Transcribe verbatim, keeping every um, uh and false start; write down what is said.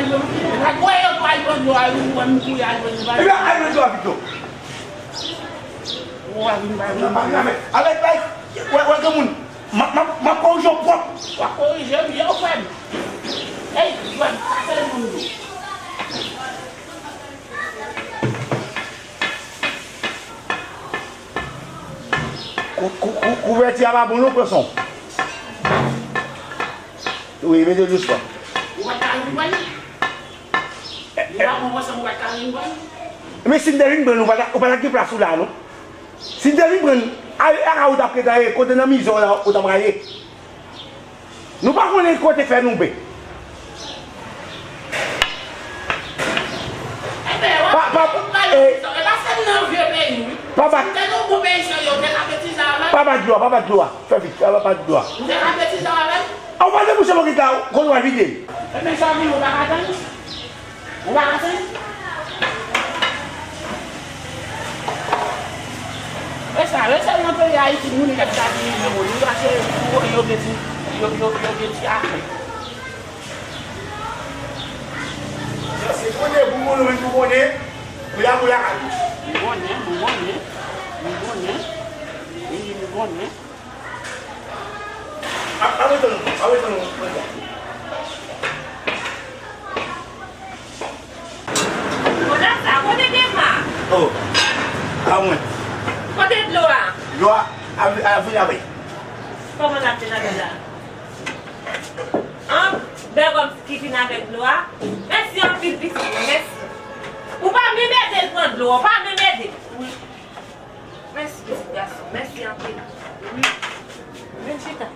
al jwenn, ou pa wè yo tou al jwenn yo, al jwenn, ou wè m kouri al jwenn yo. Ebyen, al jwenn yo pito. Ou pa vin, pa vin. Avèk, avèk, wè, wè, granmoun, m ap, m ap, m ap korije w pwòp. W ap korije m, yo, frè m. Ey, frè m, sa fè moun yo. Kou-, kou-, kou-, kouvèti a pa bon non, pran sa w. Wi, mete l dousman. Ou pa ka vin pran li? Li pa bon, pran sa, ou pa ka vin pran li? Men si m te vin pran l, ou pa ta, ou pa ta gen plas ou la, non? Si m te vin pran l, a, a, a, ou t ap rete, kote nan mizè w la, ou t ap rete. Nou pa konnen kote fè nou ben. Enben, w ap, pa, pa, w ap pale, eh, e paske m nan vye peyi, wi. Pa bat. Si m te nan bon peyi sa yo, m te ka betize avè l. Pa bat dlo a, pa bat dlo a. Fè vit, pa bat dlo a. M te ka betize avè l. A, ou pa debouche bòkit la, kote w al vide l? Enben, sa vin, ou pa ka tann? Ou pa ka tann? E sa, e sa nan peyi Ayiti, moun k ap chak nimewo, nou mache, yo gen ti, yo, yo, yo gen ti afè. Se konnen pou moun ou menm pou konnen, pou la, pou la, kay. M konnen, m konnen, m konnen, wi, m konnen. A, a, rete non, a, rete non, rete. Kote sa? Kote Dema? Oh, a mwen. Kote dlo a? Dlo a, a, a vin avè. Kòman l ap vin avè la? An, Bègòm ki vin avèk dlo a. Mèsi anpil, pitit mwen, mèsi. Ou pa menm ede l pran dlo a, ou pa menm ede l. Mèsi, pitit gason, mèsi anpil. Vin chita.